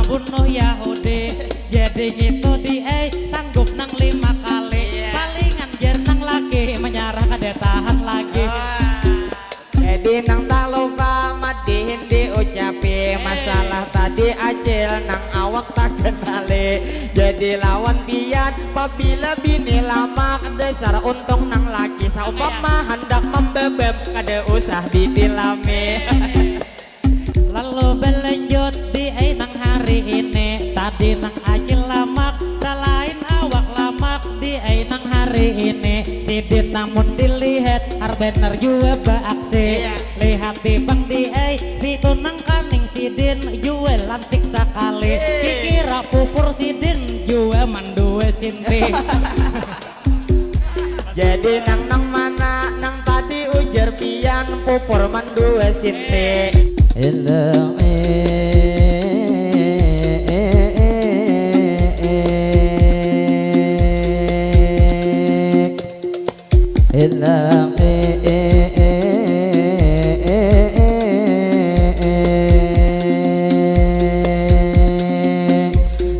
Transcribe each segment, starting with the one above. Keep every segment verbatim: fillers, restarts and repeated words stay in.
bunuh Yahudi. Jadi ngitu di ai sanggup nang lima kali. Iya. Palingan jar nang laki menyerah kada tahan lagi. Ah. Jadi nang tak lupa madihin diucapi. Eh. Masalah tadi acil nang awak tak kenali. Jadi lawan pian pabila bini lamak dasar untung nang laki. Saumpama handak membebeb kada usah ditilami. Lalu belanjut di ai nang hari ini. Tadi nang acil lamak, salain awak lamak di ai nang hari ini. Sidin namun dilihat har bener jua baaksi. Iya. Lihat di bang di ai, di tunang kaning sidin jua lantik sakali. Iya. Dikira pupur sidin jua mandua sinti. Jadi nang nang mana nang tadi ujar pian pupur mandua sinti. Ilang ik. Ilang ik.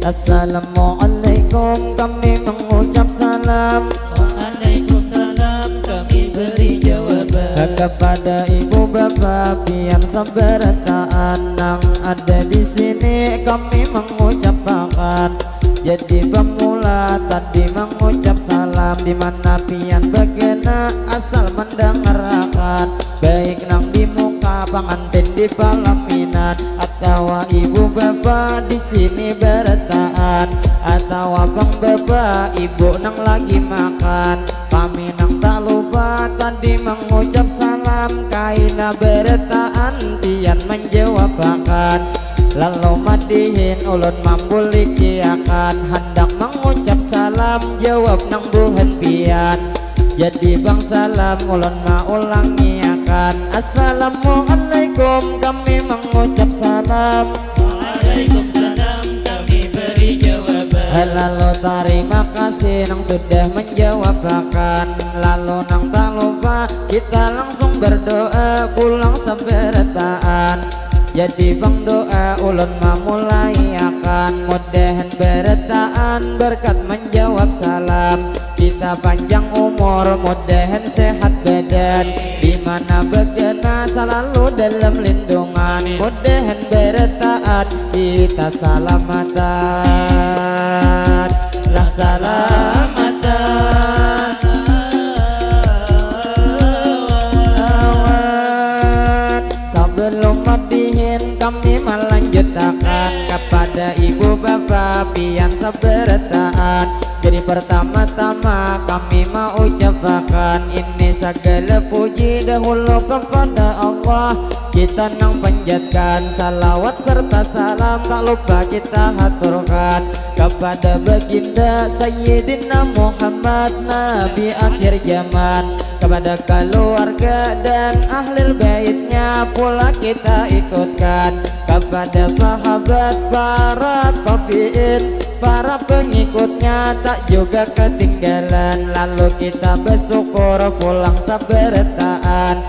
Assalamualaikum, kami mengucap salam. Waalaikumsalam, kami beri jawaban. Kepada ibu bapa pian sabarataan nang ada di sini, kami mengucapakan. Jadi bamula tadi mengucap salam, di mana pian bagana asal mendangarakan, baik nang di muka pangantin di palaminan. Atawa ibu bapa di sini barataan, atawa bang bapa ibu nang lagi makan. Kami nang tak lupa tadi mengucap salam, kaina barataan pian menjawabakan. Lalu madihin ulun mambulikiakan, handak mengucap salam jawab nang buhan pian. Jadi bang salam ulun maulangiakan. Assalamualaikum kami mengucap salam. Waalaikumsalam, kami beri jawaban. Lalu tarima kasih nang sudah menjawabakan. Lalu nang tak lupa kita langsung berdoa pulang sabarataan. Jadi bang doa ulun mamulaiakan, mudahan barataan berkat menjawab salam. Kita panjang umur, mudahan sehat badan. Di mana bagana salalu dalam lindungan. Mudahan barataan kita salamatan. Lah salamatan. Sabalum madihin kami malanjutakan kapada ibu bapa pian sabarataan. Jadi pertama-tama kami maucapakan ini sagala puji dahulu kepada Allah. Kita nang panjatkan salawat serta salam tak lupa kita haturkan kapada baginda Sayyidina Muhammad Nabi akhir zaman, kapada kaluarga dan ahlil baitnya pula kita ikutkan, kapada sahabat, para tabiin, para pengikutnya tak juga ketinggalan. Lalu kita bersyukur pulang sabarataan.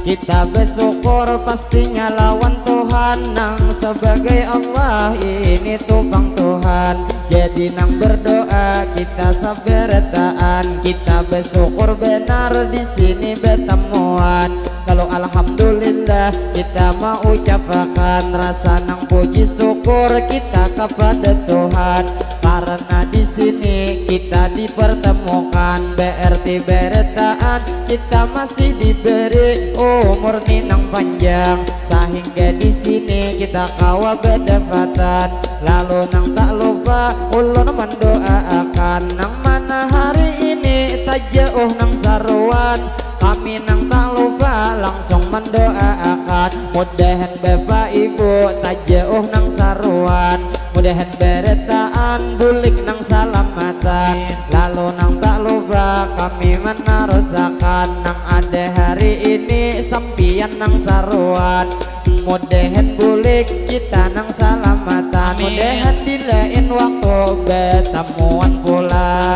Kita bersyukur pastinya lawan Tuhan nang sebagai Allah ini tu pang Tuhan. Jadi nang berdoa kita sabarataan, kita bersyukur benar di sini bertemuan. Lalu alhamdulillah kita mau ucapakan rasa nang puji syukur kita kepada Tuhan karena di sini kita dipertemukan, berarti barataan kita masih diberi umur ni nang panjang, sahingga di sini kita kawa badapatan. Lalu nang tak lupa ulun mendoaakan nang mana hari ini tajauh nang saruan. Kami nang tak lupa langsung mendoaakan mudahan bapak ibu tajauh nang saruan. Mudahan barataan bulik nang salamatan. Lalu nang tak lupa kami menarusakan nang ada hari ini sampian nang saruan. Mudahan bulik kita nang salamatan. Amin. Mudahan di lain waktu batamuan pulang.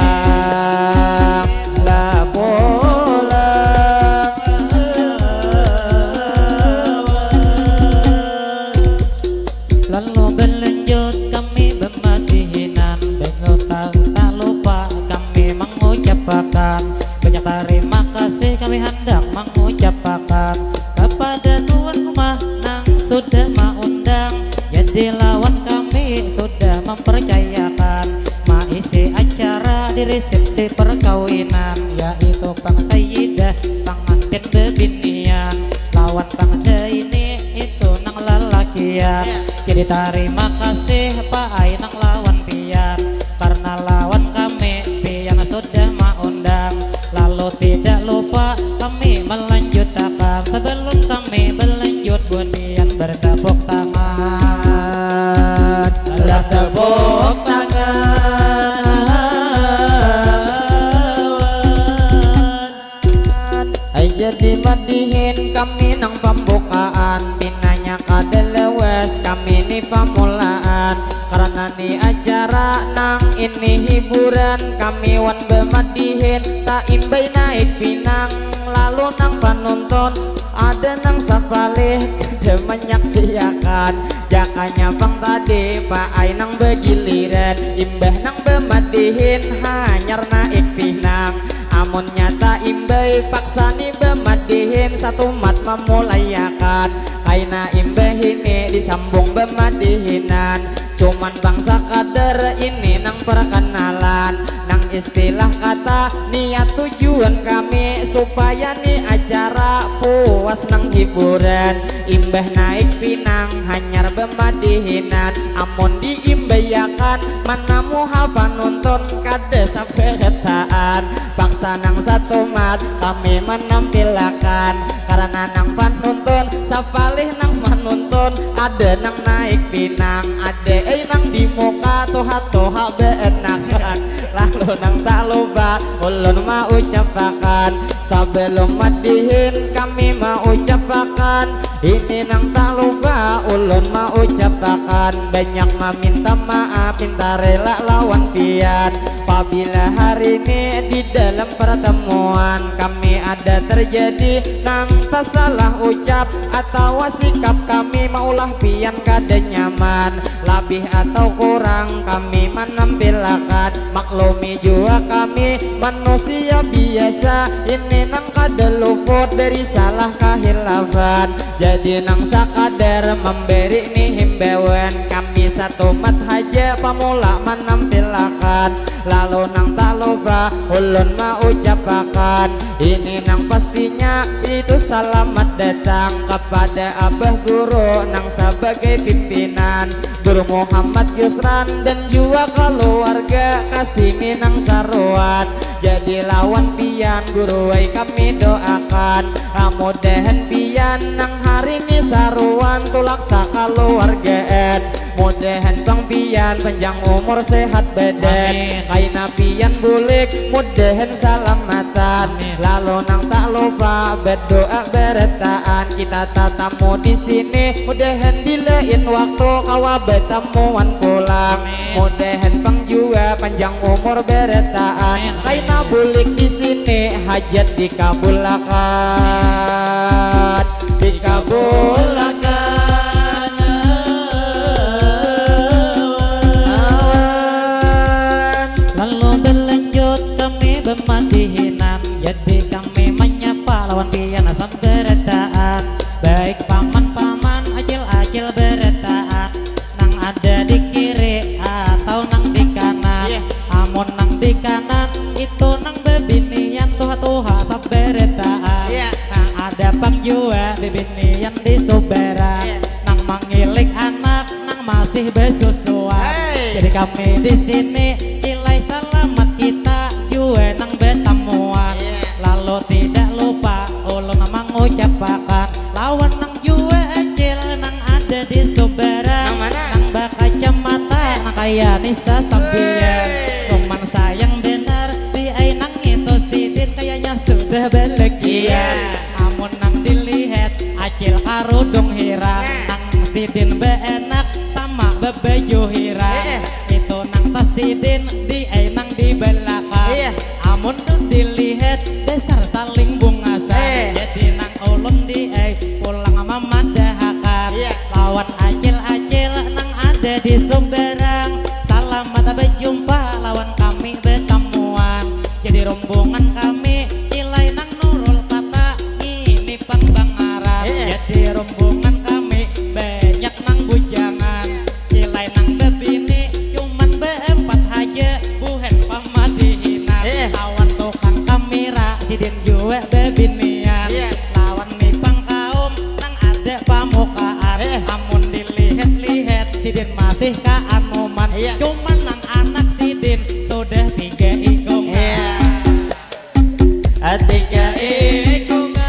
Lah pulang. Lalu belanja Lanjut kami bemadihinan, bengutang tak lupa kami mengucapakan banyak terima kasih kami hendak mengucapakan kepada tuan rumah nang sudah maundang. Jadi lawan kami sudah mempercayakan maisi acara di resepsi perkawinan, yaitu pang Sayyidah, pangantin bebinian, lawan pang Zaini itu nang lalakian. Jadi tarima kasih Pak Ai nang lawan pian, karena lawan kami pian sudah maundang. Lalu tidak lupa kami melanjutakan, sebelum kami berlanjut budian bertepuk tangan. Lah tepuk tangan. Ai jadi madihin kami nang pambukaan, pinanya kada lewas kami ni pamulaan. Karena ni acara nang ini hiburan, kami wan bemadihin taimbai naik pinang. Lalu nang panuntun ada nang sapalih kada manyaksiakan. Jakanya pang tadi Pak Ai nang begiliran, imbah nang bemadihin hanyar naik pinang. Amun nyata imbai paksa ni bemadihin satumat mamulaiakan. Kaina imbah ini disambung bemadihinan. Cuman pang sakadar ini nang perkenalan, nang istilah kata niat tujuan kami supaya ni acara puas nang hiburan. Imbah naik pinang hanyar bemadihinan, amun diimbaiakan mana muha panuntun kada sabarataan. Paksa nang satumat kami manampilakan, karena nang panuntun sapalih nang manuntun, ada nang naik pinang, ada ai nang di muka tuha-tuha beenakan. Lalu nang tak lupa ulun maucapakan, sebelum madihin kami maucapakan, ini nang tak lupa ulun maucapakan, banyak maminta maaf, minta rela lawan pian. Pabila hari ini di dalam pertemuan kami ada terjadi nang tasalah ucap atawa sikap kami maulah pian kada nyaman, labih atau kurang kami manampilakan. Maklumi jua kami manusia biasa, ini nang kada luput dari salah kahilafan. Jadi nang sakadar memberi ni himbauan, kami satumat haja pamula manampilakan. Lalu nang tak lupa ulun maucapakan, ini nang pastinya itu salamat datang kepada abah guru nang sabagai pimpinan, Guru Muhammad Yusran, dan jua kaluarga kasini nang saruan. Jadi lawan pian guru ai kami doakan, mudahan pian nang hari ni saruan tulak sakaluargaan. Mudahan pang pian panjang umur sehat badan. Amin. Kaina pian bulik, mudahan salamatan. Amin. Lalu nang tak lupa berdoa berataan. Kita tatamu di sini, mudahan di lain waktu kawa batamuan pulang. Amin. Mudahan pang jua panjang umur berataan. Amin. Kaina bulik di sini hajat dikabulakan. Dikabulakan. Lalu berlanjut kami bemadihinan, jadi kami menyapa lawan pian asam berataan, baik paman-paman, acil-acil berataan, nang ada di kiri atau nang di kanan. Iya. Amun nang di kanan itu nang bebinian tuha-tuha sabarataan. Iya. Nang ada pang jua bebinian di subaran. Iya. Nang mangilik anak nang masih besusuan. Hei. Jadi kami di sini cilai salamat kita jua nang betamuan. Iya. Lalu tidak lupa ulun mangucapakan lawan nang jua acil nang ada di subaran. Nang mana? Nang bakacamata, eh, nang kaya Nisa Sambian. Hei. Cuman sayang benar di ai nang itu sidin kayanya sudah balakian. Iya. Amun nang dilihat acil karudung hirang. Nah. Nang sidin beenak sama bebaju hirang. Eh, eh. Itu nang tas sidin di ai nang di balakang. Iya. Amun tu dilihat dasar saling bungasan. Eh. Jadi nang ulun di ai pulang mamadahakan. Iya. Lawan acil-acil nang ada di Sumberang, salamat bajumpa lawan kami batamuan. Jadi rombongan kami, cilai nang Nurul Fata, ngini pang bangaran. Eh. Jadi rombongan kami, banyak nang bujangan. Cilai nang babini, cuman baampat haja, buhan pamadihinan. Eh. Lawan tukang kamera, sidin jua babinian. Iya. Lawan ni pang kaum, nang ada pamukaan. Eh. Amun dilihat-lihat, sidin masih kaanuman. Iya. Cuman nang anak sidin sudah tiga ikungan. Iya. Tiga ikungan.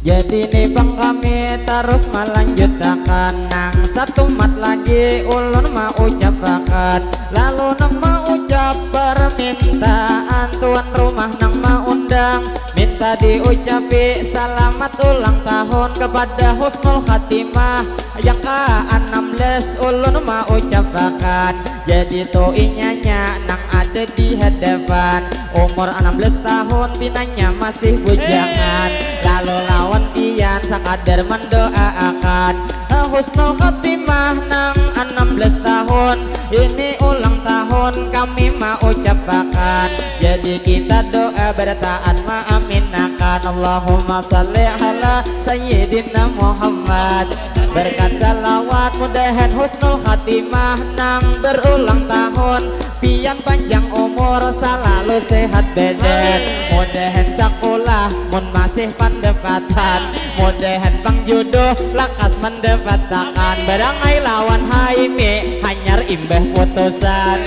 Jadi ni pang kami tarus malanjutakan, nang satumat lagi ulun maucapakan. Lalu nang maucap permintaan, tuan rumah nang maundang, minta diucapi salamat ulang tahun kepada Husnul Khatimah yang ka anam belas ulun maucapakan. Jadi tu inyanya nang ada di hadapan, umur anam belas tahun pinanya masih bujangan. Hei. Lalu lawan pian sakadar mandoaakan, eh, Husnul Khatimah nang anam belas tahun ini ulang tahun kami maucapakan. Jadi kita doa bertaat maaminakan. Allahumma salli ala Sayyidina Muhammad. Berkat salawat mudahan Husnul Khatimah nang berulang tahun, pian panjang umur salalu sehat badan. Amin. Mudahan sakulah mun masih pandapatan, mudahan pang juduh lakas mandapatakan. Amin. Barangai lawan Haimi hanyar imbah putusan.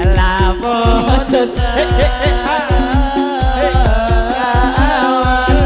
Lah putus. Hei, hei, hei, ah. Hei.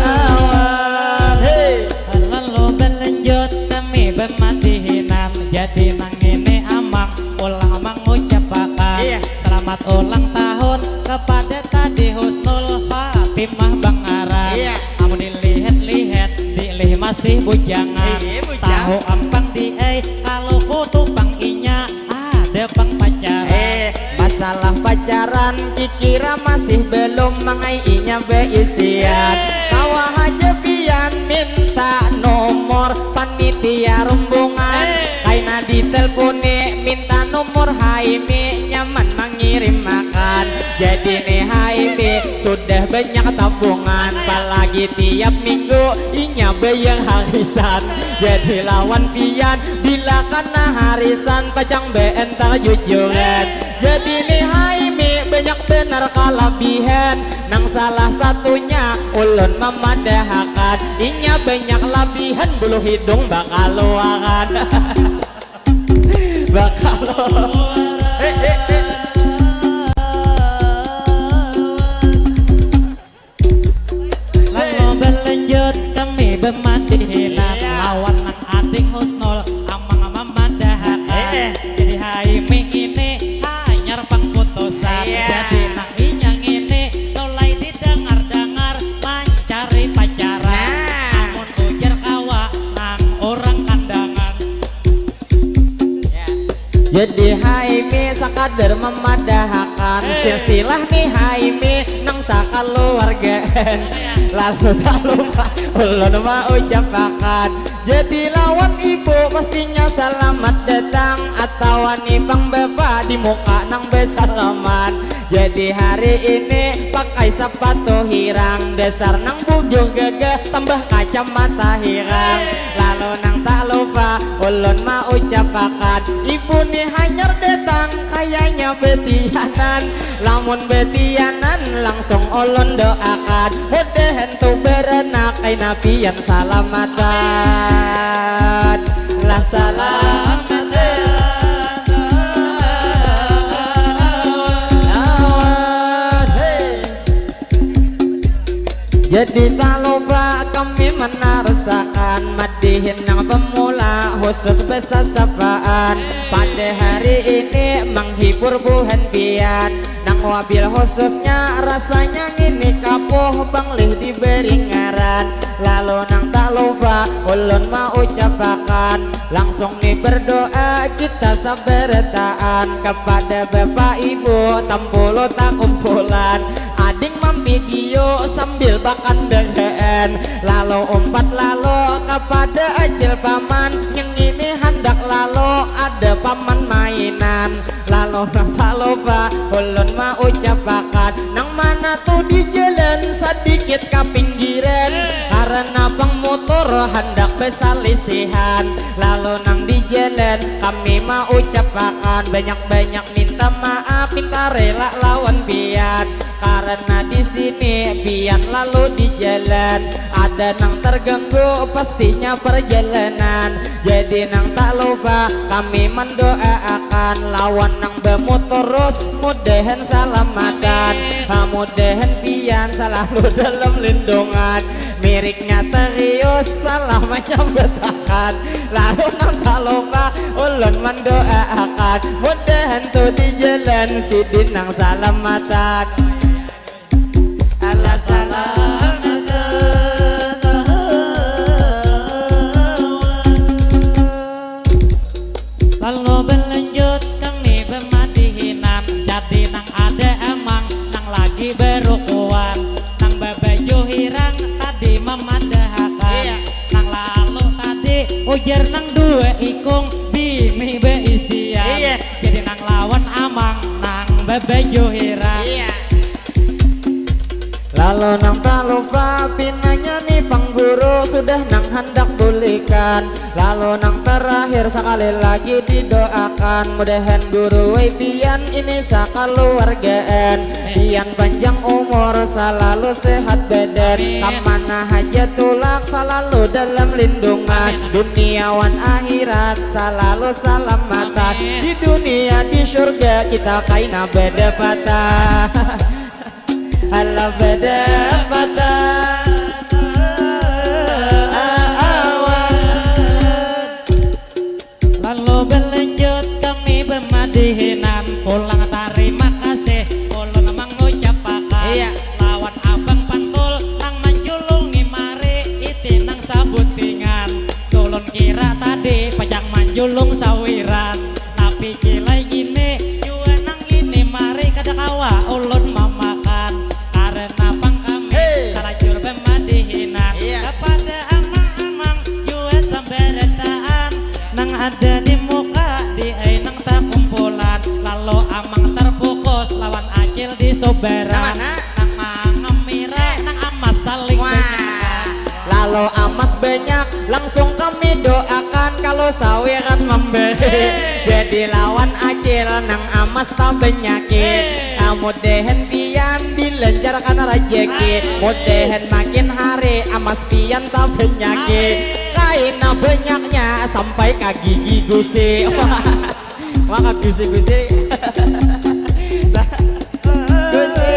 Awan-awan, hei. Lalu balanjut kami bamadihinan. Jadi nang ini amang ulah mangucapakan. Iya. Salamat ulang tahun kepada tadi Husnul Khatimah bangaran. Iya. Amun dilihat-lihat, dilih masih bujangan. Iya, bujang. Tahu ampang di ai, kalau kutu pang inya ada pang pacaran. Eh, masalah pacaran kikira masih belum mangai inya beisian. Eh. Kawa haja pian minta nomor panitia rombongan. Eh. Kaina ditelponi, minta nomor Haimi, nyaman mangirimakan. Jadi ni Haimi sudah banyak tabungan, apalagi tiap minggu inya bayar harisan. Jadi lawan pian bila kana harisan pacang baantar jujuran. Jadi ni Haimi banyak banar kalabihan. Nang salah satunya ulun mamadahakan, inya banyak labihan bulu hidung bakaluaran. Bakaluaran. Eh, eh, eh. Lalu balanjut kami bamadihinan. Iya. Lawan nang ading Husnul amang mamadahakan. Eh, eh. Jadi Haimi ini hanyar pang putusan. Iya. Jadi nang inya ngini mulai didangar-dangar mancari pacaran. Nah. Amun ujar kawa nang urang kandangan. Ya. Jadi Haimi sakadar mamadahakan, eh, silsilah ni Haimi nang sakaluargaan. Ya. Lalu tak lupa ulun maucapakan. Jadi lawan ibu pastinya salamat datang, atawa ni pang bapa di muka nang basalaman. Jadi hari ini pakai sapatu hirang, dasar nang bubuh gagah tambah kacamata hirang. Lalu nang tak lupa ulun maucapakan, ibu ni hanyar datang kayanya betianan. Lamun betianan langsung ulun doakan, mudahan tu beranak kaina pian salamatan. Lah salamatan. Lawan, hei. Jadi tak lupa kami menarusakan madihin nang pemula khusus besasapaan. Pada hari ini menghibur buhan pian nang wabil khususnya rasanya ngini kapuh banglih diberi ngaran. Lalu nang tak lupa ulun maucapakan langsung ni berdoa kita sabarataan kepada bapak ibu tampulu takumpulan. Ading mampidio sambil bakandangan, lalu umpat lalu kapada acil paman, yang ini handak lalu ada paman mainan. Lalu nang talupa ulun maucapakan, nang mana tu di jalan sadikit kapinggiran, karena pang mutur handak basalisihan. Lalu nang di jalan kami maucapakan banyak-banyak minta maaf, minta rela lawan pian, karena di sini pian lalu di jalan ada nang terganggu pastinya perjalanan. Jadi nang tak lupa kami mendoaakan lawan nang bamuturus mudahan salamatan. Amin. Ha, mudahan pian selalu dalam lindungan. Miriknya terius salah menyambatakan. Lalu nang tak lupa ulun mendoaakan mudahan tu di jalan sidin nang salamatan. Alah salamatan. Lalu berlanjut kami bemadihinan, jadi nang ada amang nang lagi berukuan, nang babaju hirang tadi memadahakan. Iya. Nang lalu tadi ujar nang dua ikung bini beisian. Iya. Jadi nang lawan amang nang babaju hirang. Iya. Lalu nang talupa pinanya ni pangguru sudah nang handak bulikan. Lalu nang terakhir sakali lagi didoakan mudahan guru wai pian ini sakaluargaan pian panjang umur salalu sehat badan. Amin. Kamana haja tulak salalu dalam lindungan. Amin. Dunia wan akhirat salalu salamatan. Amin. Di dunia di surga kita kaina badapatan. Alah badapatan awan. Lalu berlanjut kami bemadihinan, pulang tarima kasih ulun mengucapakan. Iya. Lawan abang pantul nang manjulungi mari iti nang sabutingan. Tulun kira tadi pacang manjulung sawiran, tapi cilai ini jua nang ini mari kada kawa ulun mamakan. Karena pang kami, hei, salajur bemadihinan. Iya. Kepada amang-amang jua sambarataan nang ada di muka di ai nang takumpulan. Lalu amang terfokus lawan acil di subaran. Nang mana? Nang mangamira, eh, nang amas saling, wah, banyakan. Lalu amas banyak, langsung kami doakan kalau sawiran memberi. Eh. Jadi lawan acil nang amas tak banyaki. Eh. Mudahan pian dilancarkan rajaki. Amin. Mudahan makin hari amas pian tak banyaki. Amin. Kaina banyaknya sampai ka gigi gusi. Maka gusi-gusi. Gusi.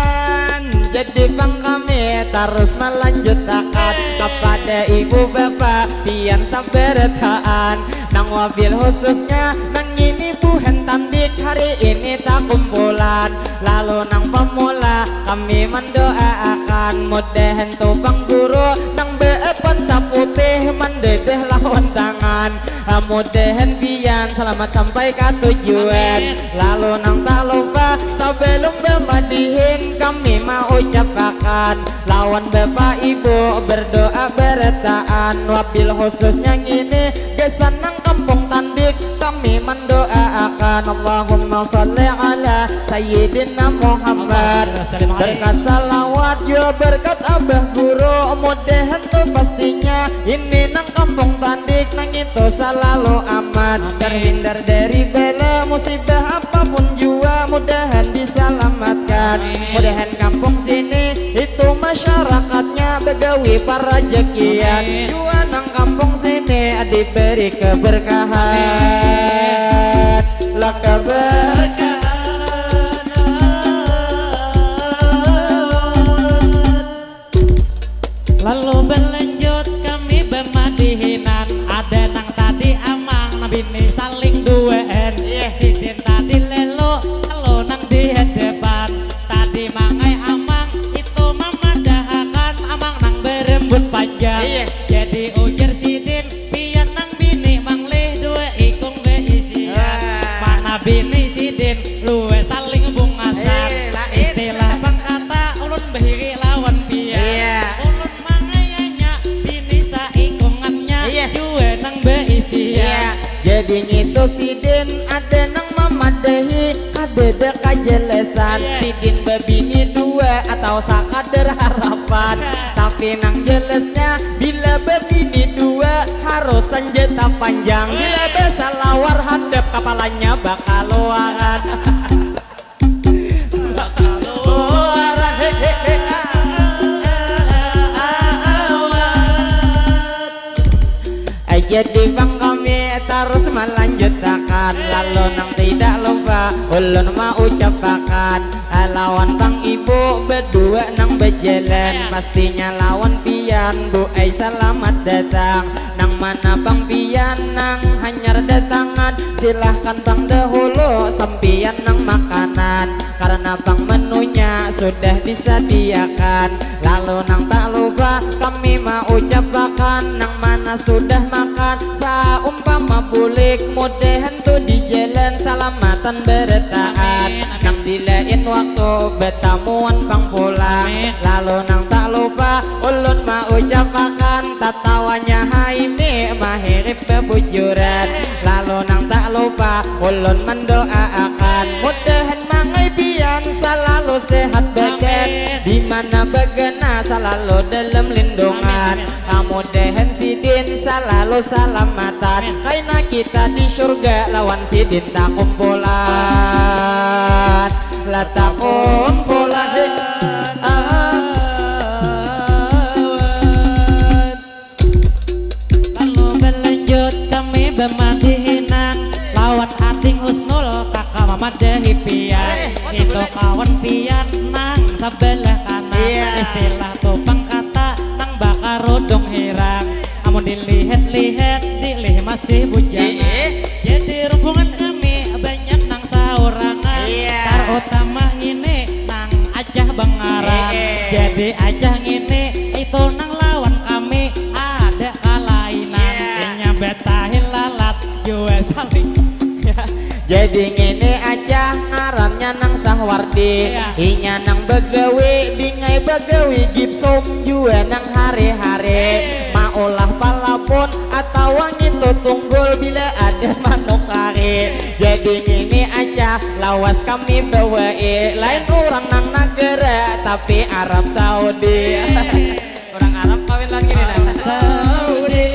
Awan. Jadi pang kami tarus melanjutakan kepada ibu bapa pian sabarataan. Nang wabil khususnya nang ini buhan tandik hari ini takumpulan. Lalu nang pemula kami mendoaakan mudahan tu pang guru nang beepan saputih mandedeh lawan tangan. Mudahan pian selamat sampai ka tujuan. Amin. Lalu nang tak lupa sebelum bemadihin kami mau ucapakan lawan bapak ibu berdoa berataan wabil khususnya ngini gasan nang kampung tandik kami mendoaakan Allahumma salli ala Sayyidina Muhammad. Allahumma salli wa sallim alaihi. Berkat salawat jua berkat abah guru mudahan tu pastinya ini nang kampung tandik nang itu salalu aman. Amin. Terhindar dari bala musibah apapun jua mudahan disalamatkan. Amin. Mudahan kampung sini itu masyarakatnya begawi parajakian. Amin. Jua nang kampung sini diberi keberkahan. Amin. Lah keberkahan. Lalu berlanjut kami bemadihinan, ada nang tadi amang nang bini saling duaan. Iya. Sidin tadi lelo, lalu nang di hadapan. Tadi mangai amang itu mamadahakan amang nang berembut panjang. Iya. Jadi ujar sidin, pian nang bini manglih dua ikung beisian. Ah. Dingitu sidin ada nang mamadahi kadada kajelasan. Sidin babini dua atau sakadar harapan. Tapi nang jelasnya bila babini dua harus senjata panjang. Bila basalawar hadap kapalanya bakaluaran. Jadi bang kami tarus malanjutakan, lalu nang tidak lupa ulun maucapakan, lawan bang ibu berdua nang berjalan, pastinya lawan pian bu ai selamat datang. Nang mana bang pian nang hanyar datangan, silahkan bang dahulu sampian nang makanan, karena bang menunya sudah disediakan. Lalu nang tak lupa kami maucapakan, nang mana sudah makan saumpama bulik, mudahan tu di jalan salamatan berataan. Nang di lain waktu betamuan pang pulang. Lalu nang tak lupa ulun maucapakan, tatawanya Haimi mahirip bebujuran. Lalu nang tak lupa ulun mendoaakan, mudahan mangai pian salalu sehat badan, di mana bagana salalu dalam lindungan. Mudahan sidin salalu salamatan, kaina kita di surga lawan sidin takumpulan. Lah takumpulan. Lalu berlanjut kami bemadihinan lawan ading Husnul, kaka mamadahi pian. Itu kawan pian nang sebelah kanan. Istilah tu pangkata nang bakarudung hirang. Amun dilihat-lihat, dilih masih bujangan. Jadi rombongan kami banyak nang saurangan. Terutama ngini nang Acah bangaran. Jadi Acah ngini itu nang lawan kami ada kalainan. Inya betahil lalat jua saling. Jadi ngini Acah ngarannya nang Sahwardi. Inya nang bagawi, bingai bagawi gipsum jua nang hari-hari. Maulah palapun atawa ngintu tunggul bila ada manukari. Jadi ngini Acah lawas kami bawai, lain urang nang nagara tapi Arab Saudi. Urang Arab kawin lawan ngini nah. Saudi.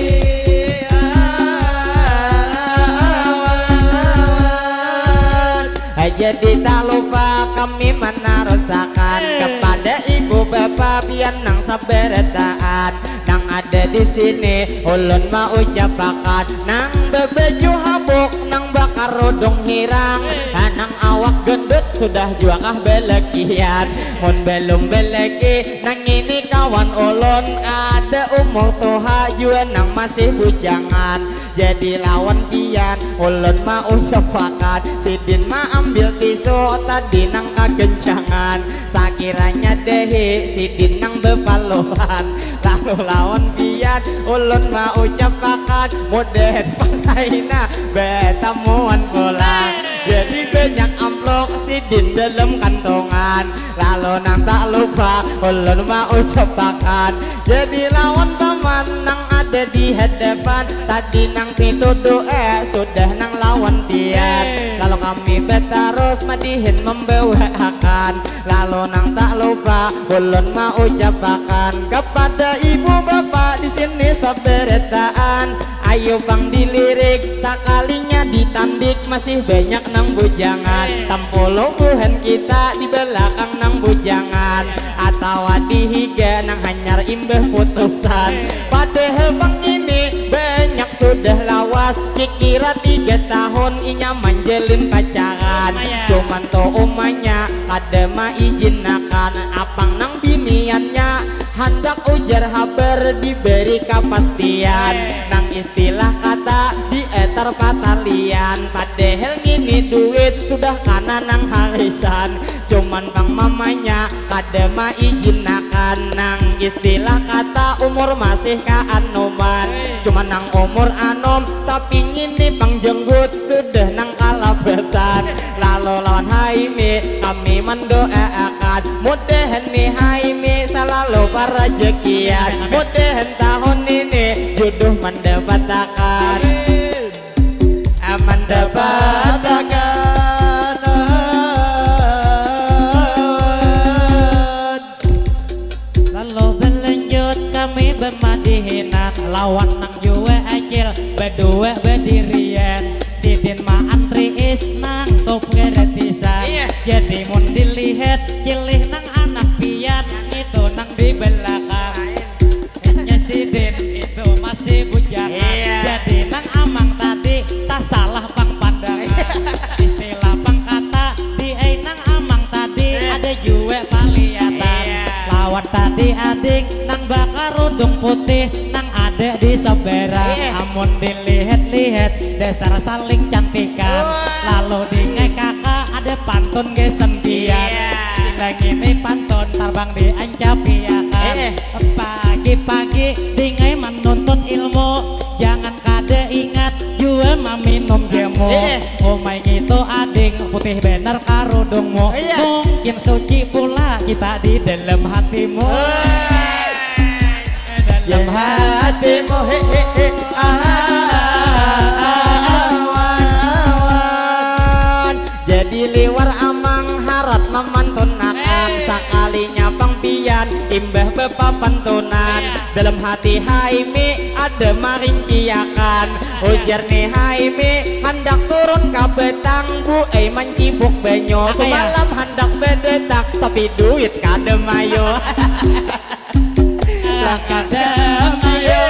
Jadi tak lupa kami manarusakan kepada ibu bapa pian nang sabarataan nang ada di sini, ulun maucapakan nang babaju habuk, nang bakarudung hirang, nang awak gendut sudah jua kah belekian. Mun belum beleki nang ini kawan ulun, ada umur tuha jua nang masih bujangan. Jadi lawan pian ulun maucapakan, sidin maambil tisu tadi nang kagencangan. Sakiranya dehi sidin nang bepaluhan, lalu lawan pian ulun maucapakan, mudahan pakaina betamuan pulang. Jadi banyak amplop sidin dalam kantongan, lalu nang tak lupa ulun maucapakan. Jadi lawan paman nang ada di hadapan, tadi nang pituduh eh sudah nang lawan pian. Lalu kami betarus madihin membawaakan. Lalu nang tak lupa ulun maucapakan kepada ibu bapa di sini sabarataan, ayu pang dilirik sakalinya ditandik masih banyak nang bujangan. Tampulu buhan kita di belakang nang bujangan atawa di higa nang hanyar imbah putusan. Padahal pang ini banyak sudah lawas, kikira tiga tahun inya manjalin pacaran. Cuman tu umanya kada maijinakan, apang nang biniannya handak ujar habar diberi kapastian. Nang istilah kata di etar patalian, padahal ngini duit sudah kana nang harisan. Cuman pang mamanya kada maijinakan, nang istilah kata umur masih kaanuman. Cuman nang umur anum tapi ngini pang jenggut sudah nang kalabatan. Lalu lawan Haimi kami mandoaakan, mudahan ni Haimi salalu parajakian, mudahan tahun ini juduh mandapatakan. Dapatakan. Lalu belanjut kami bemadihinan lawan nang jua acil bedua bedirian. Sidin maantri is nang top gratisan. Iya. Jadi mun dilihat cilih nang anak pian itu nang di belakang. Nya sidin itu masih bujangan. Iya. Jadi nang amang tadi tak salah pang pandangan. Iya. Istilah pang kata di ai nang amang tadi. Iya. Ada jua paliatan. Iya. Lawan tadi ading nang bakarudung putih nang ada di seberang. Iya. Amun dilihat-lihat dasar saling cantikan. Wah. Lalu dingai kakak ada pantun gasan pian. Iya. Bila ngini pantun tarbang diancapiakan. Eh, eh. Pagi-pagi dingai manuntut ilmu, jangan kada ingat jua maminum jamu. Eh, eh. Umai ngitu ading putih banar karudungmu. Iya. Mungkin suci pula kita di dalam hatimu. Eh. Dalam hatimu, he, he, he. Ah, awan, awan. Jadi liwar amang harat mamantunakan. Hei. Sakalinya pang pian imbah bapapantunan. Iya. Dalam hati Haimi ada marinciakan. Iya. Ujar ni Haimi handak turun ka batang bu ai mancibuk banyu. Apa ya? Sumalam handak badetak tapi duit kada mayu. Lah kada mayu.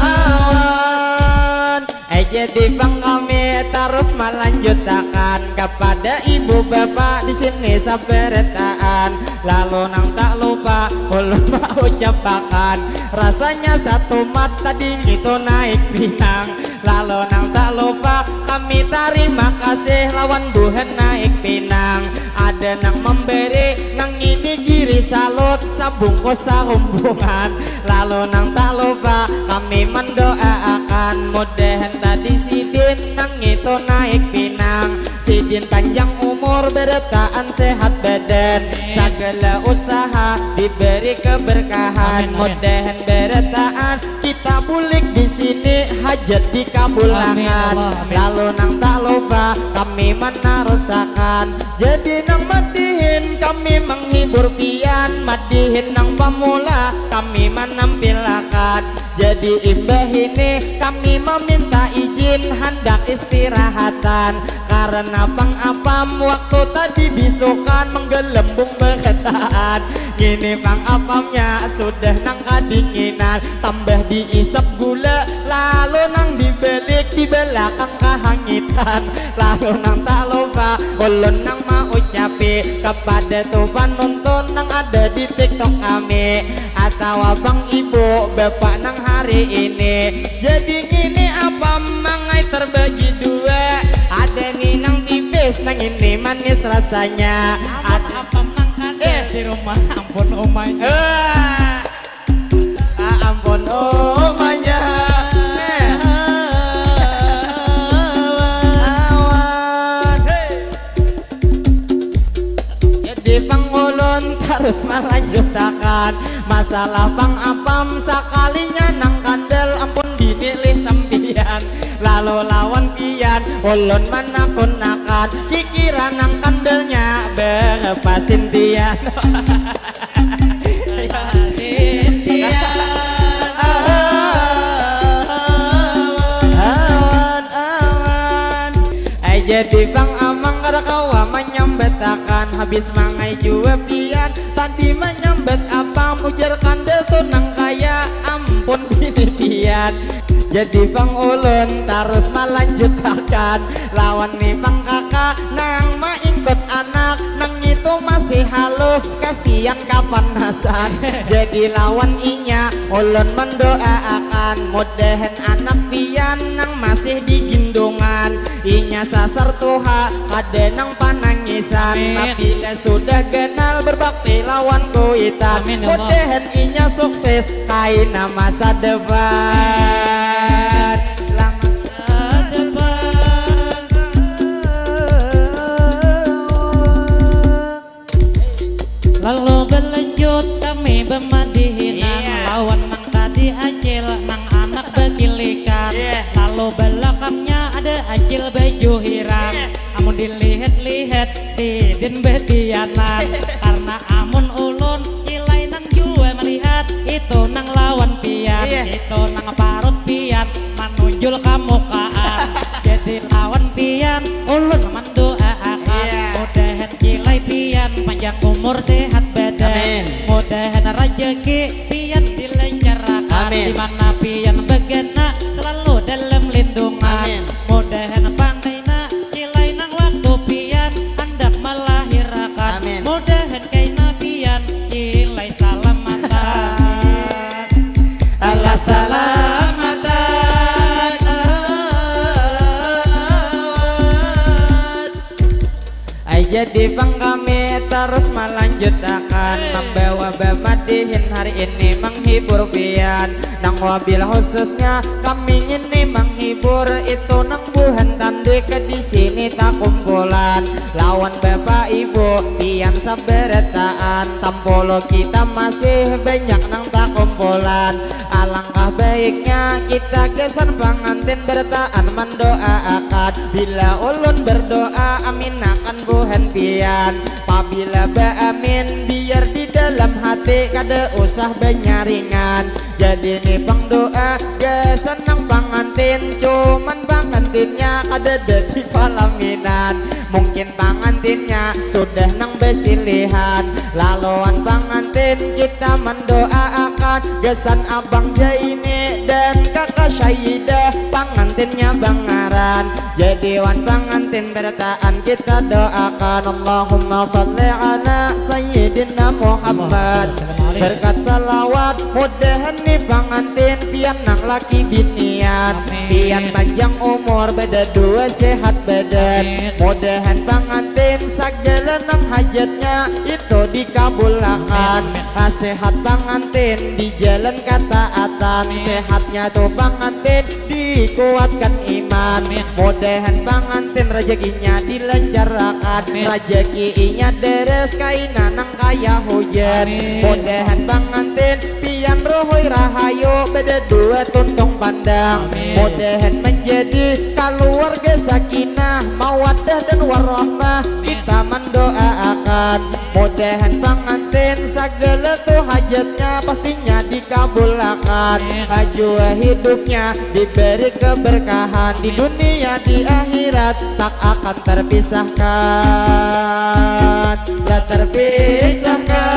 Awan. Eh, jadi pang kami tarus malanjutakan kapada ibu bapa di sini sabarataan. Lalu nang tak lupa ulun maucapakan rasanya satumat tadi ngitu naik pinang. Lalu nang tak lupa kami tarima kasih lawan buhan naik pinang. Ada nang memberi nang ini giri salut sabungkus sarumbungan. Lalu nang tak lupa kami mendoaakan mudahan tadi sidin nang itu naik pinang. Sidin panjang umur berataan sehat badan. Amin. Segala usaha diberi keberkahan. Amin, amin. Mudahan berataan kita bulik di sini hajat dikabulakan. Amin, Allah, amin. Lalu nang tak lupa kami menarusakan. Jadi nang madihin kami menghibur pian, madihin nang pamula kami menampilakan. Jadi imbah ini kami meminta izin hendak istirahatan. Karena pang apam waktu tadi bisukan menggelembung berataan. Ngini pang apamnya sudah nang kadinginan, tambah diisap gula, lalu nang dibalik di belakang kahangitan. Lalu nang tak lupa ulun nang maucapi kepada tu panonton nang ada di TikTok kami atawa bang ibu bapak nang hari ini. Jadi ngini apam mangai terbagi dua, ada ni nang tipis nang ini manis rasanya. Apam, apam nang kada eh di rumah, ampun umanya. Eh. Ah, ampun umanya. Eh. Awan. Hei. Jadi pang ulun tarus malanjutakan masalah pang apam sakalinya nang kandal ampun dimilih sampian. Lalu lawan pian ulun manakunakan kikira nang kandalnya berapa sintian. Sintian. Awan, awan. Ai jadi pang amang kada kawa manyambatakan habis mangai jua pian tadi manyambat apam ujar kandal tu nang kaya ampun bini pian. Jadi pang ulun tarus malanjutakan lawan ni pang kaka nang maingkut anak nang itu masih halus kasian kapanasan. Jadi lawan inya ulun mendoaakan mudahan anak pian nang masih di gindungan inya sasar tuha kada nang panangisan. Amin. Apabila sudah ganal berbakti lawan kuitan. Amin, ya Allah. Mudahan inya sukses kaina masa depan. Selamat masa depan. Lalu berlanjut kami bemadihinan. Iya. Lawan nang tadi acil, nang anak begilikan. Dilihat-lihat sidin betianan. Karena amun ulun kilai nang jua melihat itu nang lawan pian, iya, itu nang parut pian manunjul kamukaan. Jadi lawan pian ulun mandoaakan, iya, mudahan kilai pian panjang umur sehat badan. Amin. Mudahan rajaki pian dilancarkan. Amin. Di mana pian bagana selalu dalam lindungan. Amin. Mudahan pang Kilai nang waktu pian handak malahirakan. Amin. Mudahan kaina pian kilai salamatan. Alah salamatan. Ai jadi pang kami tarus malanjutakan, eh, mambawa bamadihin hari ini manghibur pian. Nang wabil khususnya kami ngini manghibur itu nang buhan tandika di sini takumpulan lawan bapak ibu pian sabarataan. Tampulu kita masih banyak nang takumpulan. Alangkah baiknya kita gasan pangantin barataan mandoaakan. Bila ulun berdoa aminakan buhan pian. Pabila baamin biar di dalam hati kada usah banyaringan. Jadi ni pang doa gasan nang pangantin, cuman pangantinnya kadada di palaminan. Mungkin pangantinnya sudah nang basilihan. Laluan pangantin kita mandoaakan gasan abang Jaini dan kakak Syahidah, pangantinnya bangaran. Jadi wan pangantin barataan kita doakan, Allahumma salli ala Sayyidina Muhammad. Allahumma salli alaihi. Berkat salawat mudahan ni pangantin pian nang laki binian. Amin. Pian panjang umur badadua sehat badan. Amin. Mudahan pangantin sagala nang hajatnya itu dikabulakan. Amin, amin. Sehat pangantin di jalan kataatan. Amin. Sehatnya tu pangantin dikuatkan iman. Amin. Mudahan pangantin rajakinya dilancarkan. Amin. Rajaki inya deres kaina nang kaya hujan. Amin. Mudahan pangantin pian ruhui rahayu badadua tuntung pandang. Amin. Mudahan manjadi kaluarga sakinah, mawaddah dan warahmah. Amin. Kita mandoaakan mudahan pangantin sagala tu hajatnya pastinya dikabulakan. Amin. Jua hidupnya diberi keberkahan di dunia, di akhirat tak akan terpisahkan. Lah terpisahkan.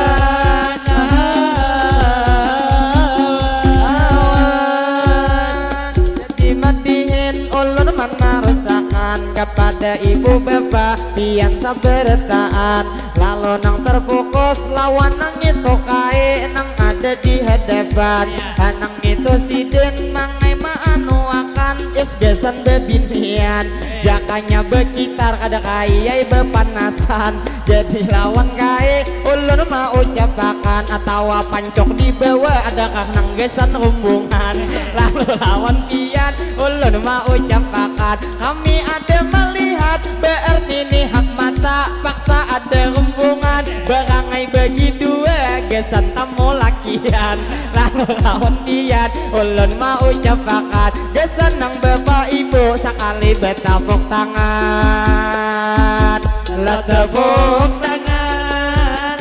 Dimadihin ulun manarusakan kepada ibu bapa pian sabarataan. Lalu nang terfokus lawan nang itu kai nang ada di hadapan. Nang itu sidin mangai maanuakan is gasan babinian. Jakanya bakitar kada kai ai bapanasan. Jadi lawan kai ulun maucapakan atawa pancok di bawah adakah nang gasan rumbungan. Lalu lawan pian ulun maucapakan kami ada malihat baarti ni hak mata paksa ada rumbungan barangai bagi dua gasan tamu lakian. Lalu lawan pian ulun maucapakan gasan nang bapa ibu sakali batapuk tangan. Lah tepuk tangan.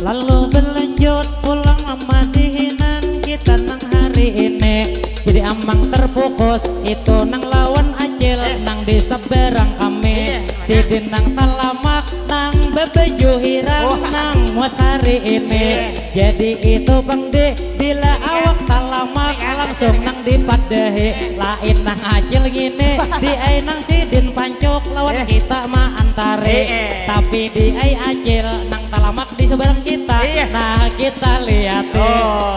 Lalu berlanjut pulang mamadihinan kita nang hari ini. Jadi amang terfokus itu nang lawan acil nang di seberang kami. Sidin nang talamak nang babaju hirang nang muas hari ini. Jadi itu pang di bila awak talamak langsung nang dipadahi. Lain nang acil ngini di ai nang sidin pancuk lawan kita maantari. Tapi di ai acil nang talamak di seberang kita. Nah kita lihat.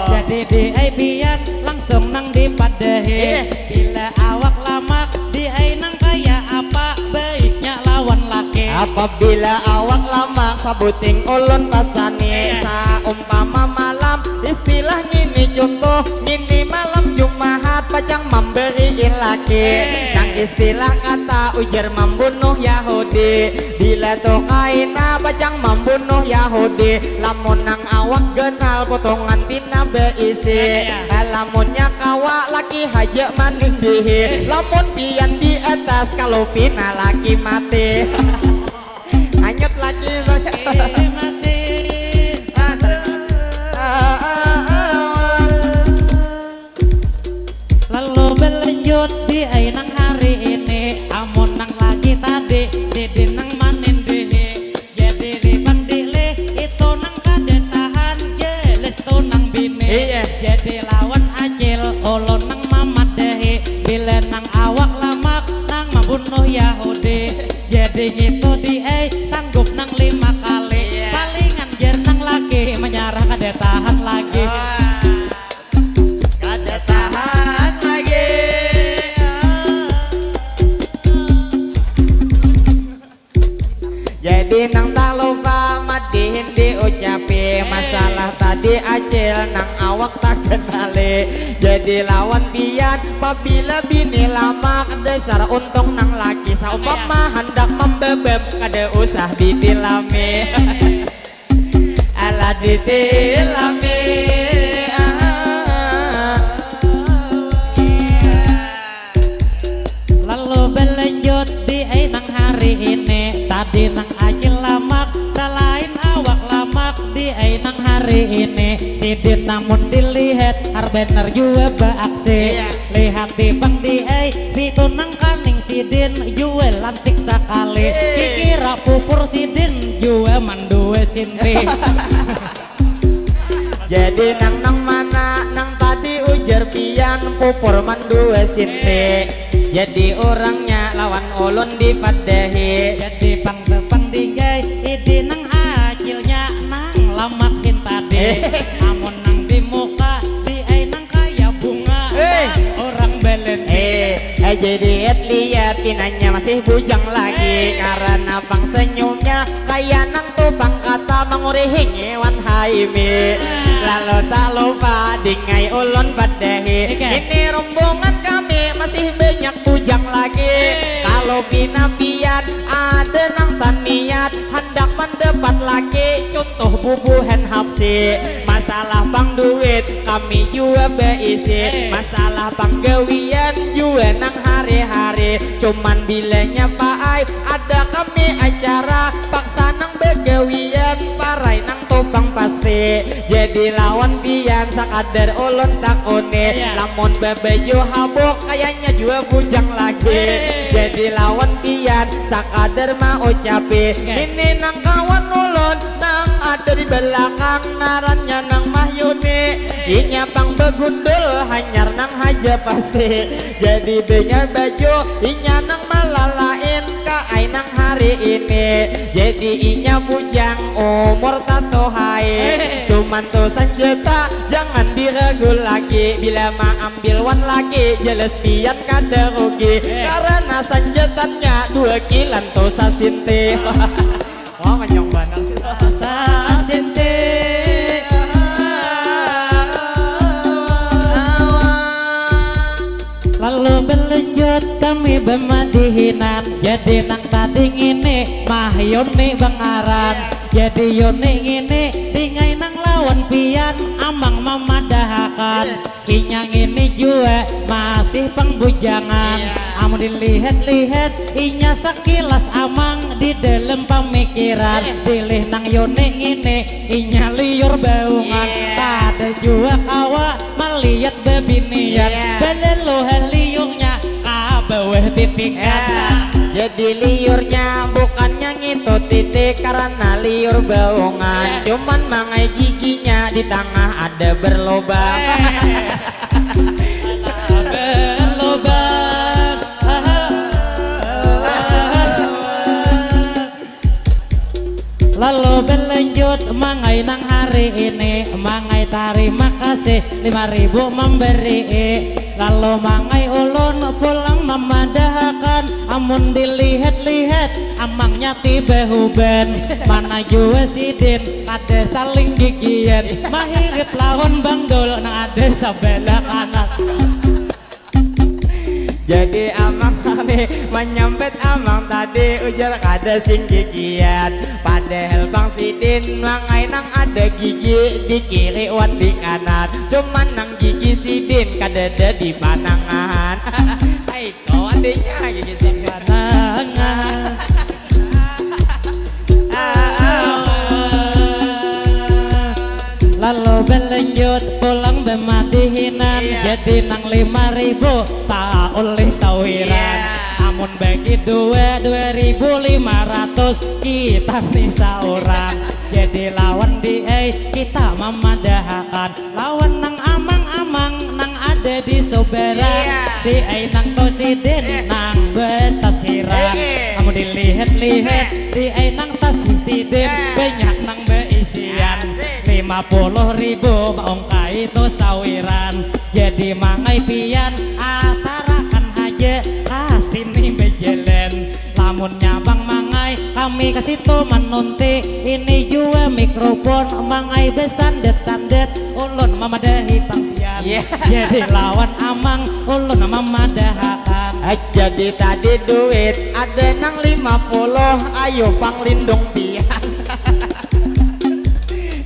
Jadi di ai pian langsung nang dipadahi. Bila awak lamak di ai nang kaya apa baiknya lawan laki. Apabila awak lamak sabuting ulun pasani saumpama malam istilah ngini contoh ngini malam Jumahat pacang mamberi ilaki. Nang istilah kata ujar mambunuh Yahudi. Bila tu kaina pacang mambunuh Yahudi lamun nang awak ganal potongan pina beisi. Lamunnya kawa laki haja manindihi, lamun pian di atas kalau pina laki mati. Hanyut laki mati. Lalu belanjut di ai nang hari ini, amun nang lagi tadi sidin nang manindihi. Jadi di pandilih itu nang kada tahan, jeles tu nang bini. Iya. Jadi lawan acil ulun nang mamadahi, bila nang awak lamak nang mambunuh Yahudi. Jadi ngitu di ai sanggup nang lima kali. Iya. Palingan jer nang laki manyarah kada tahan lagi. Wah. Kada tahan lagi. Jadi nang talupa madihin diucapi. Masalah tadi acil nang awak takenali. Jadi lawan pian pabila bini lamak dasar untung nang laki. Saumpama handak mambebeb kada usah ditilami. Alah ditilami. Lalu belanjut di ai nang hari ini, tadi nang acil lamak, salain awak lamak di ai nang hari ini. Sidin namun dilihat har bener jua baaksi. Iya. Lihati pang di ai, pitu nang kaning sidin jua lantik sakali. Iya. Kikira pupur sidin jua mandua sinti. Jadi nang nang mana nang tadi ujar pian pupur mandua sinti. Jadi urangnya lawan ulun dipadahi. Jadi pang tepang digai idi nang acilnya nang lamakin tadi. Eh. Amun nang di muka di ai nang kaya bunga. Eh. Nang orang belenti. Eh. Aja diet liat pinanya masih bujang lagi karena pang senyumnya kaya nang tu pang kata mangurihingi wan haimi. Lalu tak lupa dingai ulun padahi ini rombongan kami masih banyak bujang lagi. Kalau pina pian ada nang taniat handak mandapat laki contoh bubuhan hapsi. Masalah pang duit kami jua baisi. Masalah panggawian jua nang hari-hari. Cuman bilanya paai ada kami acara paksa nang bagawian parai nang tupang pasti. Jadi lawan pian sakadar ulun takuni. Lamun babaju habuk kayanya jua bujang lagi. Jadi lawan pian sakadar maucapi ini nang kawan ulun. Nang ada di balakang ngarannya nang Mahyuni. Inya pang bagundul hanyar nang haja pasti. Jadi benya baju inya nang malalain ka ai nang hari ini. Jadi inya bujang umur tatuhai. Cuman tu sanjata jangan diragu lagi bila maambil wan laki jelas pian kada rugi. Karena sanjatannya dua kilan tu sasinti. Wah manyong banar. Sasinti. Lalu belanjut kami bemadihinan. Jadi nang tadi ngini Mahyuni bengaran. Jadi Yuni ngini dingai nang lawan pian amang mamadahakan. Inya ngini jua masih pangbujangan. Amun dilihat-lihat inya sakilas amang di dalam pamikiran. Pilih nang Yuni ngini inya liur baungan. Kada jua kawa malihat babinian. Balaluha liurnya ka bawah titikan. Jadi liurnya bukannya ngitu titik karena liur baungan. Cuman mangai giginya di tangah ada berlobang. Lalu belanjut mangai nang hari ini mangai tarima kasih lima ribu memberi. Lalu mangai ulun pulang memadahakan amun dilihat-lihat amangnya tiba huban mana jua sidin. Ada saling gigian mahirip lawan bangdol nang ada sabelah kanan. Jadi amang Manyambat amang tadi ujar kada sing gigian. Padahal Bang Sidin mangai nang ada gigi di kiri wan di kanan. Cuman nang gigi Sidin kadada di panangan. Ai kau adanya gigi Sidin. Panangan. Lalu belanjut pulang bemadihinan iya. Jadi nang lima ribu tak oleh sawiran iya. Amun bagi dua dua ribu lima ratus kita nih seorang. Jadi lawan di ai kita memadahakan lawan nang amang-amang nang ada di sobara iya. Di ai nang tosidin iya. Nang betas hirang iya. Kamu dilihat-lihat iya. Di ai nang tas sidin iya. Banyak nang beisian lima puluh ribu maungkai itu sawiran jadi mangai pian atarakan haja kasini bejalan lamun nyabang mangai kami ke situ menunti ini jua mikrofon mangai besandet-sandet ulun mamadahi pangpian yeah. Jadi lawan amang ulun mamadahakan jadi tadi duit ada nang lima puluh ayo pang lindung pian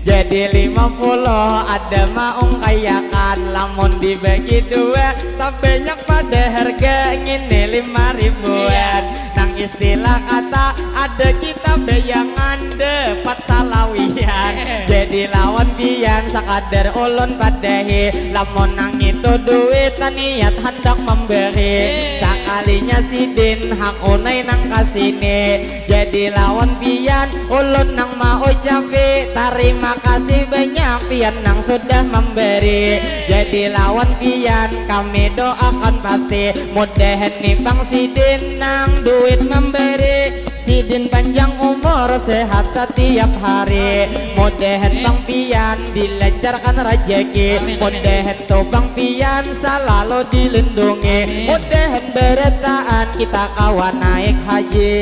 Jadi lima puluh ada maung kayakan lamun dibagi dua tak banyak pada harga ngini lima ribuan nang istilah kata ada kita bayangan dapat salawian jadi lawan pian sakadar ulun padahi lamun nang itu duit taniat handak memberi sakalinya sidin hak unai nang kasini Jadi lawan pian ulun nang maucapi tarima kasih banyak pian nang sudah memberi. Jadi lawan pian kami doakan pasti mudahan ni pang sidin nang duit memberi. Sidin panjang umur sehat setiap hari. Mudahan pang pian dilancarkan rajaki. Mudahan tu pang pian salalu dilindungi. Mudahan berataan kita kawa naik haji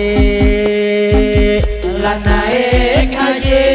lah naik haji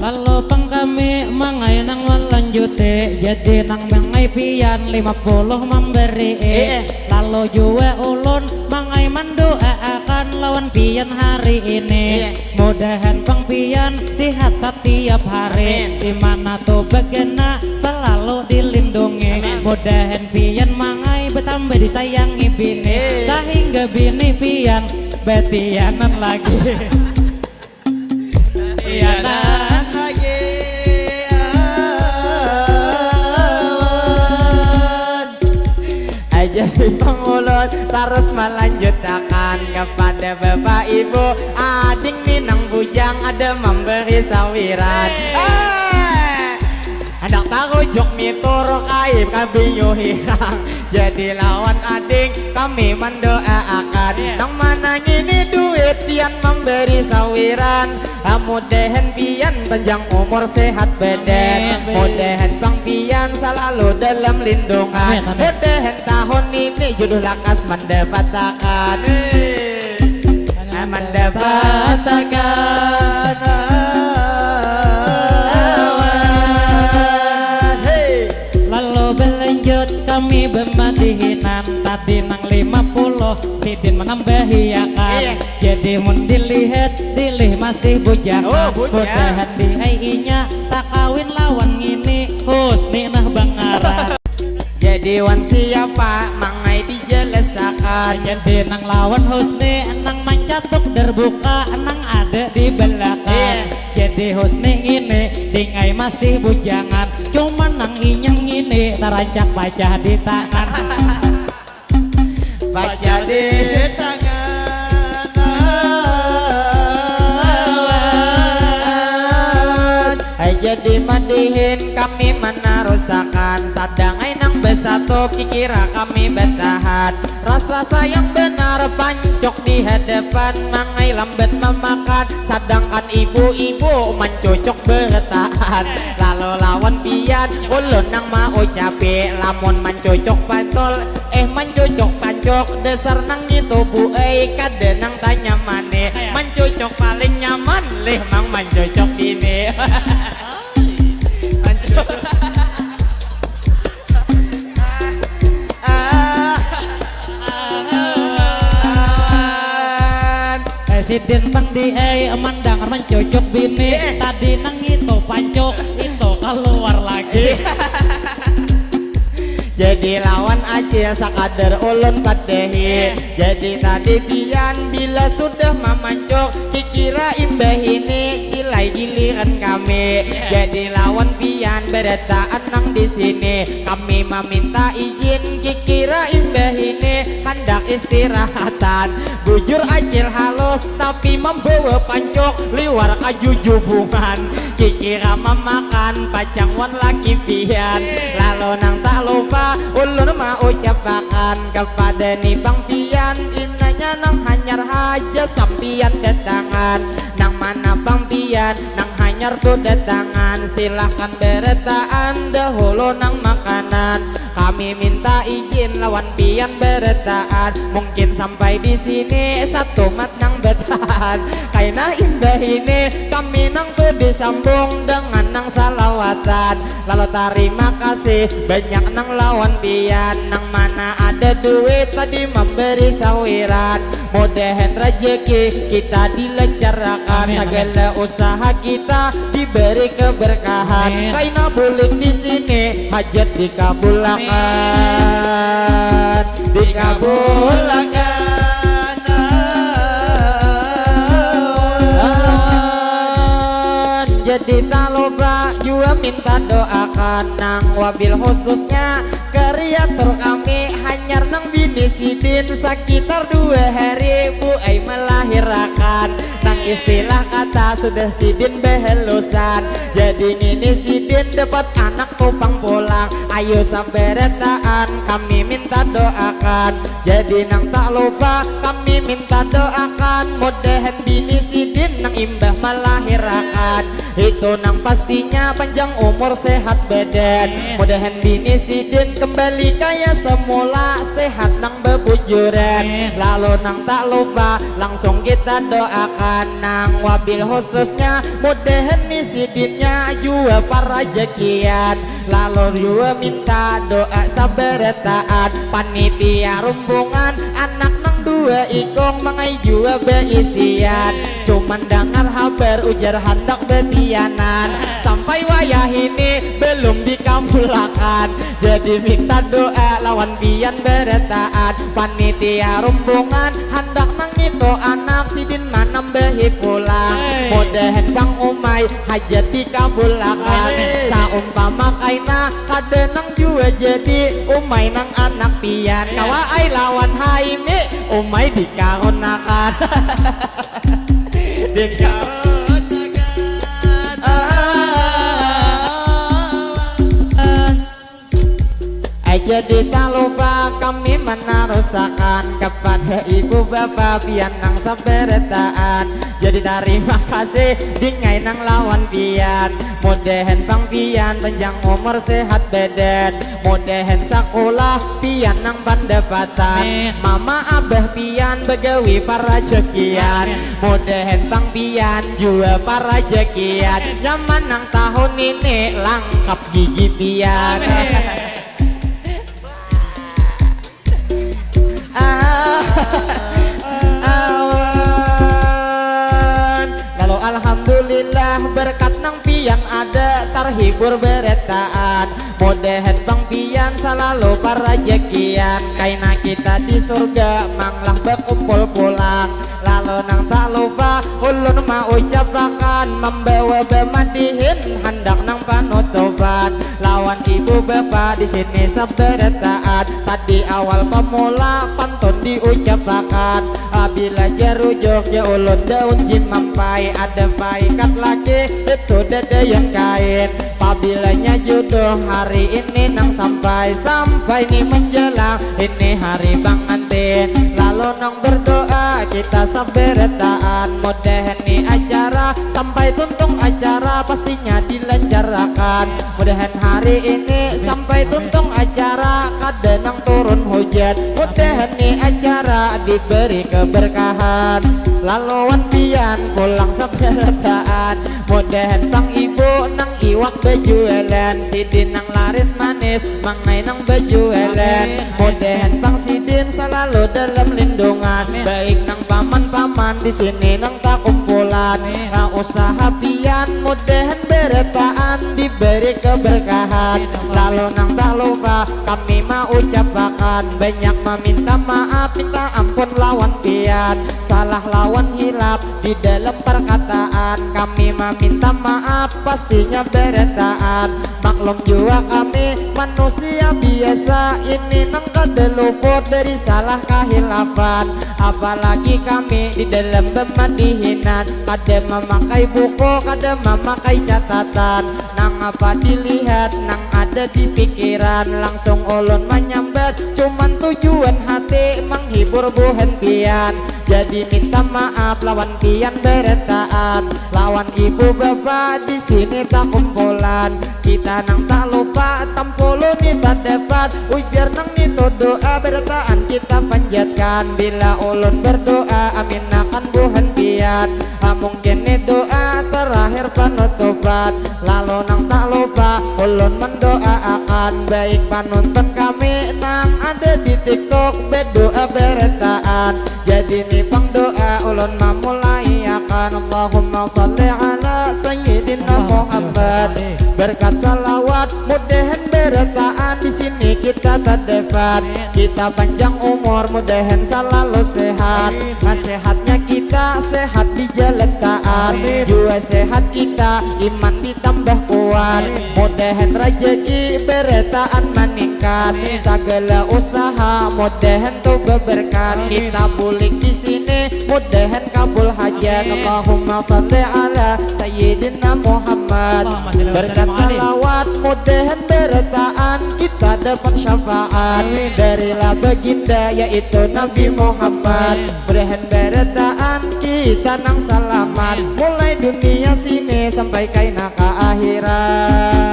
lalu pang kami mangai nang malanjuti jadi nang mangai pian lima puluh mambari eh. Lalu jua ulun mangai manduaakan lawan pian hari ini. Mudahan pang pian sihat satiap hari. Di mana tu bagana salalu dilindungi. Mudahan pian mangai batambah disayangi bini. Sahingga bini pian batianan lagi. Tianan lagi awan. Aja si pangulun tarus malanjutakan kepada bapak ibu ading minang bujang ada memberi sawiran. Handak tarujuk mitur kaib kabinyu hirang. Jadi lawan ading kami mandoaakan nang mana ngini duit pian mambari sawiran. Mudahan pian panjang umur sehat badan. Mudahan pang pian salalu dalam lindungan. Mudahan tahun ini jodoh lakas mandapatakan. Mandapatakan. Lalu balanjut kami bamadihinan tadi nang lima puluh sidin manambahiakan. Iya. Jadi mun dilihat dilih masih bujangan. Oh, bujang. Mudahan di ai inya takawin lawan ngini Husni nah bangaran. Jadi wan siapa mangai dijelasakan. Jadi nang lawan Husni nang mancatuk derbuka nang ada di belakang. Iya. Jadi Husni ngini dingai masih bujangan. Cuman nang inyang ngini tarancak pacah di tangan. Pacah di tangan awan. Hai jadi madihin kami manarusakan sadang ai nang besatu kikira kami betahan. Rasa sayang benar pancok di hadapan mangai lambat memakan sadangkan ibu-ibu mancucuk beretahan. Lalu lawan pian ulun nang maucapi lamun mancucuk pantol eh mancucuk pancok dasar nang ngitu bu eh kada nang tanya mane mancucuk paling nyaman lih mang mancucuk ini. Sidin tang di ai mandangar mancucuk bini. Tadi nang itu pancuk, itu keluar lagi. Jadi lawan Acil sakadar ulun padehi. Jadi tadi pian bila sudah mamancuk, kikira imbah ini cilai giliran kami. Jadi lawan pian berataan nang di sini. Kami maminta izin, kikira imbah ini handak istirahatan. Bujur Acil halus tapi mambawa pancuk liwar kajujubungan. Kikira mamakan pacang wan laki pian. Lalu nang tak lupa ulun maucapakan kepada ni bang pian, inanya nang hanyar haja sampian datangan. Nang mana bang pian nang hanyar tu datangan, silahkan berataan dahulu nang makanan. Kami minta izin lawan pian berataan. Mungkin sampai di sini satu mat nang bertahan. Kaina imbah ini kami nang tu disambung dengan nang salawatan. Lalu tarima kasih banyak nang lawan pian. Nang mana ada duit tadi memberi sawiran. Mudahan rezeki kita dilancarkan. Amin, amin. Segala usaha kita diberi keberkahan. Amin. Kaina bulik di sini hajat dikabulakan. Amin. Dikabulakan. Jadi tak lupa jua minta doakan nang wabil khususnya kreator kami hanyar nang bini sidin sekitar dua hari bu ai melahirakan. Nang istilah kata sudah sidin behalusan. Jadi ngini sidin dapat anak tu pang pulang. Ayo sabarataan kami minta doakan. Jadi nang tak lupa kami minta doakan. Mudahan bini sidin nang imbah melahirakan itu nang pastinya panjang umur sehat badan. Amin. Mudahan bini sidin kembali kaya semula, sehat nang bebujuran. Amin. Lalu nang tak lupa langsung kita doakan nang wabil khususnya mudahan ni sidinnya jua parajakian. Lalu jua minta doa sabarataan panitia rumbungan anak nang dua ikung mangai jua beisian. Cuman dangar habar ujar handak betianan. Sampai wayah ini belum dikabulakan. Jadi minta doa lawan pian berataan. Panitia rumbungan handak nang itu anak sidin manambahi pulang. Hei. Mudahan bang umai hajat dikabulakan. Amin. Saumpama kaina kada nang jua jadi umai nang anak pian. Iya. Kawa ai lawan haimi umai dikarunakan. Dikarunakan. Aja dita lupa kami menarusakan kepada ibu bapa pian nang sabarataan. Jadi tarima kasih dingai nang lawan pian. Mudahan pang pian panjang umur sehat badan. Mudahan sakulah pian nang pandapatan. Amin. Mama abah pian bagawi parajakian. Amin. Mudahan pang pian jua parajakian. Amin. Nyaman nang tahun ini langkap gigi pian. Amin. Ah, awan. Lalu alhamdulillah berkat nang pian ada tarhibur berataan. Mudahan pang pian salalu parajakian. Kaina kita di surga manglah bakumpul pulang. Lalu nang tak lupa ulun maucapakan mambawa bamadihin handak nang panutupan lawan ibu bapa di sini sabarataan. Tadi awal pamula pantun diucapakan. Apabila jarujuk ya ulun daun jimampai ada paikat lagi itu dada yang kain. Pabilanya jodoh hari ini nang sampai sampai ni menjelang ini hari pangantin. Lalu nang berdoa kita sabarataan mudahan ni acara sampai tuntung acara pastinya dilanjarakan. Mudahan hari ini sampai tuntung acara kada nang turun hujan. Mudahan ni acara diberi keberkahan. Laluan pian pulang sabarataan. Mudahan pang ibu nang iwak bajualan, sidin nang laris manis, mangai nang bajualan. Amin. Mudahan pang sidin salalu dalam Lindungan. Baik nang paman-paman di sini nang takumpulan. Nah, usaha pian mudahan barataan diberi keberkahan. Lalu nang tak lupa kami mau ucapakan banyak meminta maaf, minta ampun lawan pian. Salah lawan hilap di dalam perkataan kami meminta maaf pastinya barataan. Maklum jua kami manusia biasa ini nang kada luput dari salah kahilafan. Apalagi kami di dalam pemadihinan kada memakai buku, kada memakai catatan. Nang apa dilihat nang ada di pikiran langsung ulun manyambat cuman tujuan hati menghibur buhan pian. Jadi minta maaf lawan pian barataan lawan ibu bapa di sini takumpulan. Kita nang tak lupa tampulu ni tadapat ujar nang nitu doa barataan kita panjatkan bila ulun berdoa amin akan buhan pian. Ah, mungkin ni doa terakhir penutupan lalu nang tak lupa ulun mendoaakan baik panonton kami nang ada di tiktok berdoa barataan. Jadi ni pang doa ulun mamulai akan Allahumma salli ala sayyidina Muhammad. Berkat salawat mudahan barataan di sini kita tadapat kita panjang umur mudahan selalu sehat. Nah, sehatnya kita sehat di jalan taat. Jua sehat kita iman ditambah kuat. Mudahan rajaki barataan maningkat. Sagala usaha mudahan tu beberkat. Kita bulik di sini mudahan kabul hajat. Allahumma salli ala sayyidina Muhammad. Berkat salawat mudahan barataan kita dapat syafaat darilah baginda yaitu Nabi Muhammad. Mudahan barataan kita nang salamat mulai dunia sini sampai kaina ka akhirat.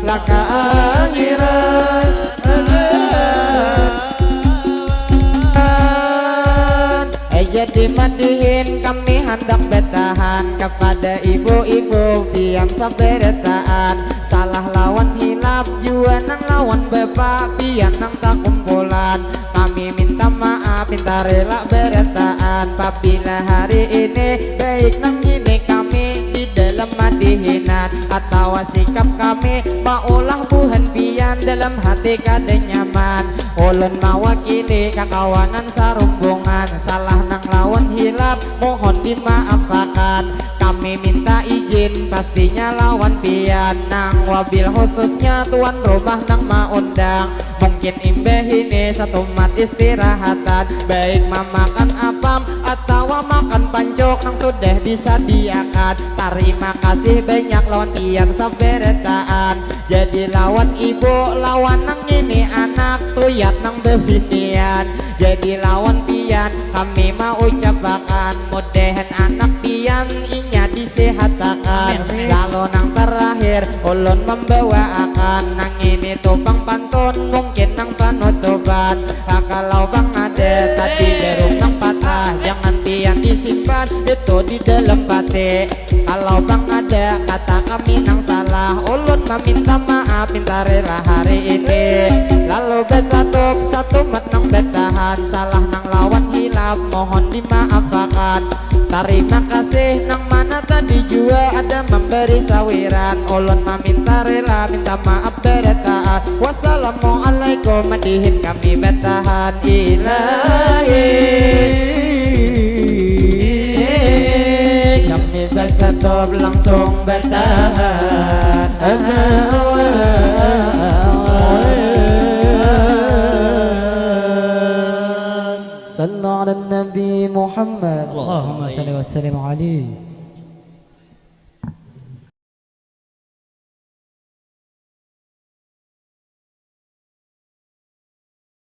Lah ka akhirat. Eh, jadi madihin kami handak batahan kepada ibu-ibu pian sabarataan. Salah lawan hilap jua nang lawan bapa pian nang takumpulan. Kami minta maaf minta rela barataan pabila hari ini baik nang ini kami di dalam madihinan atawa sikap kami maulah buhan pian dalam hati kada nyaman. Ulun mawakili kakawanan sarumbungan salah nang lawan hilap mohon dimaafakan. Kami minta izin pastinya lawan pian nang wabil khususnya tuan rumah nang maundang. Mungkin imbah ini satumat istirahatan baik mamakan apam atawa makan pancuk nang sudah disadiakan. Tarima kasih banyak lawan pian sabarataan. Jadi lawan ibu lawan nang ini anak tuyat nang bebinian. Jadi lawan pian kami maucapakan mudahan anak pian inya disehatakan. Lalu nang terakhir ulun membawaakan nang ini tupang pantun mungkin nang panutupan. Kalau bang ada tadi jarum nang patah jangan pian disimpan itu di dalam pati. Kalau bang ada kata kami nang salah ulun meminta maaf minta rela hari ini. Lalu besatup satu menang bertahan salah nang lawan hilap mohon dimaafakan. Tarima kasih nang mana tadi jua ada memberi sawiran ulun meminta rela minta maaf berataan. Wassalamualaikum madihin kami bertahan ilahi. Kami bersatu langsung bertahan. Sallu ala Nabi Muhammad. Allahumma salli wa sallim alaihi.